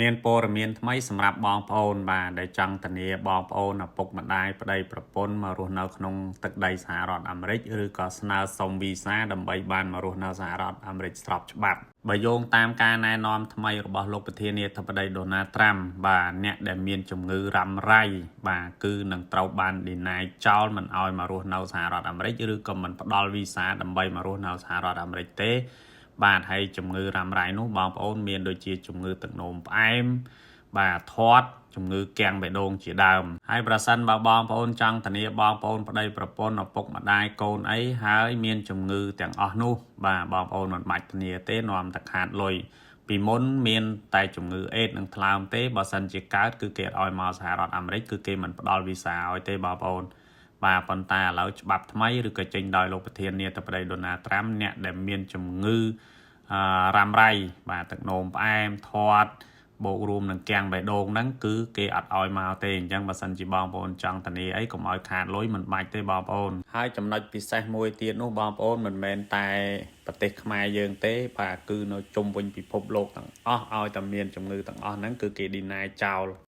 មានព័ត៌មានថ្មីសម្រាប់បងប្អូនបាទដែលចង់ធានាបងប្អូនឪពុកម្ដាយប្តីប្រពន្ធមករស់នៅក្នុងទឹកដីសហរដ្ឋអាមេរិកឬក៏ស្នើសុំវីសាដើម្បីបានមករស់នៅសហរដ្ឋអាមេរិកស្របច្បាប់បើយោងតាមការណែនាំថ្មីរបស់លោកប្រធានាធិបតីដូណាល់ត្រាំបាទអ្នកដែលមានជំងឺរ៉ាំរ៉ៃបាទគឺនឹងត្រូវបាន deny ចោលមិនឲ្យមករស់នៅសហរដ្ឋអាមេរិកឬក៏មិនផ្ដល់វីសាដើម្បីមករស់នៅសហរដ្ឋអាមេរិកទេ បាទហើយជំងឺរ៉ាំរ៉ៃនោះបងប្អូនមានដូចជាជំងឺទឹកនោមផ្អែមបាទធាត់ជំងឺគាំងបេះដូងជាដើមហើយប្រសិនបើបងប្អូនចង់ធានាបងប្អូនប្តីប្រពន្ធឪពុកម្ដាយកូនអីហើយមានជំងឺទាំងអស់នោះបាទបងប្អូនមិនបាច់ធានាទេនាំតែខាតលុយពីមុនមានតែជំងឺអេដនិងថ្លើមទេបើសិនជាកើតគឺគេអត់ឲ្យមកសហរដ្ឋអាមេរិកគឺគេមិនផ្ដល់វីសាឲ្យទេបងប្អូនបាទប៉ុន្តែឥឡូវច្បាប់ថ្មីឬក៏ចេញដោយលោកប្រធានាធិបតីដូណាល់ត្រាំអ្នកដែលមានជំងឺអឺរ៉ាំរ៉ៃបាទទឹកនោមផ្អែមធាត់បូករួមនឹងគាំងបេះដូងហ្នឹងគឺគេអត់ឲ្យមកទេអញ្ចឹងបើសិនជាបងប្អូនចង់ធានាអីកុំឲ្យខាតលុយមិនបាច់ទេបងប្អូនហើយចំណុចពិសេសមួយទៀតនោះបងប្អូនមិនមែនតែប្រទេសខ្មែរយើងទេបាទគឺនៅជុំវិញពិភពលោកទាំងអស់ឲ្យតែមានជំងឺទាំងអស់ហ្នឹងគឺគេ deny ចោល។